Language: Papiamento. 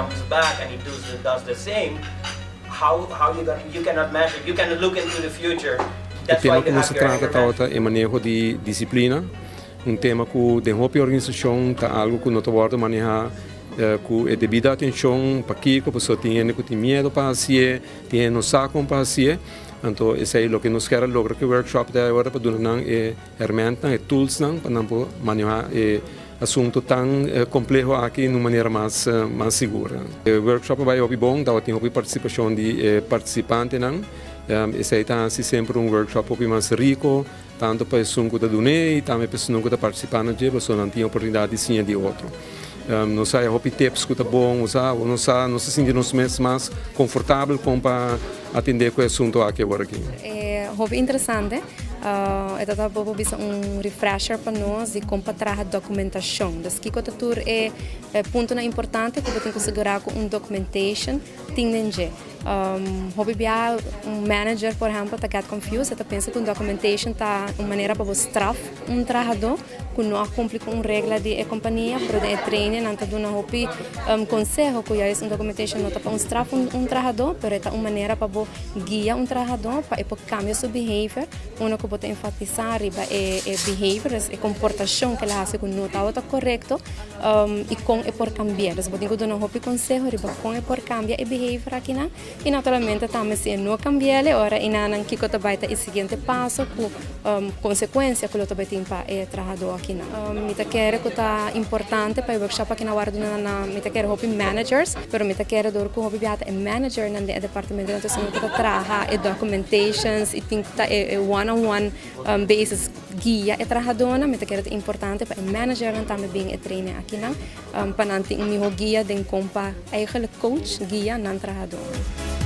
comes back and he does the same, how you gonna, you cannot measure, you cannot look into the future. E tema ku nos a trata tabata e maneho di disiplina, un tema ku den hopi organisashon ta algu ku no ta wòrdu manehá ku e debido atenshon. Pakiko? Pasobra tin hende ku tin miedu pa hasié, tin hende no sa kon pa hasié. Anto esei loke nos kier a logra ku e workshop di awor, pa duna nan e hermentnan, e toolsnan pa nan por manehá e asuntu tan kompleho aki na un manera mas sigur. E workshop a bai hopi bon, tabatin hopi partisipashon di e partisipantenan. Esei ta hasi semper un workshop hopi mas riku, tantu pa esun ku ta dun'é i tambe pa esun ku ta partisipá na dje, pasobra nan tin oportunidat di siña di otro. Nos haya hopi tips ku ta bon usa, nos sa, nos ta sinti nos mes mas konfortabel kon pa atendé ku e asuntu aki awor aki. E hopi interesante. E ta bo bisa un refresher pa nos di kon pa traha dokumentashon. Dus kiko ta tur e puntonan importante ku bo tin ku sigurá ku un documentation tin den dje. Hopi bia un manager, por ehèmpel, ta get confused, e ta pensa ku un documentation ta un manera pa bo straf un trahadó ku no a kumpli ku un regla di e kompania, pero den e training nan ta duna hopi konseho ku juist un documentation no ta pa un straf un trahadó, pero e ta un manera pa bo guia un trahadó pa e por kambia su behavior, unda ku bo ta enfatisá riba e behavior, dus e komportashon ku el a hasi ku no tabata korekto i kon e por kambia. Dus bo tin ku duna hopi konseho riba kon e por kambia e behavior akinan i naturalmente tambe si e no kambi'el e ora einan kiko ta bai ta e siguiente paso ku konsekuensia ku lo ta bai tin pa e trahadó akinan. Mi ta kere ku ta importante pa e workshop aki na wòrdu duna na, mi ta kere, hopi managers, pero mi ta kere dor ku hopi biaha ta e managernan den e departamentonan ta esun ku ta traha e documentations i tin ku ta e one on one basis guia e trahadónan. Mi ta kere ta importante pa e managernan tambe bin e training akinan pa nan tin un mihó guia den kon pa eigenlijk coach, guia nan trahadónan.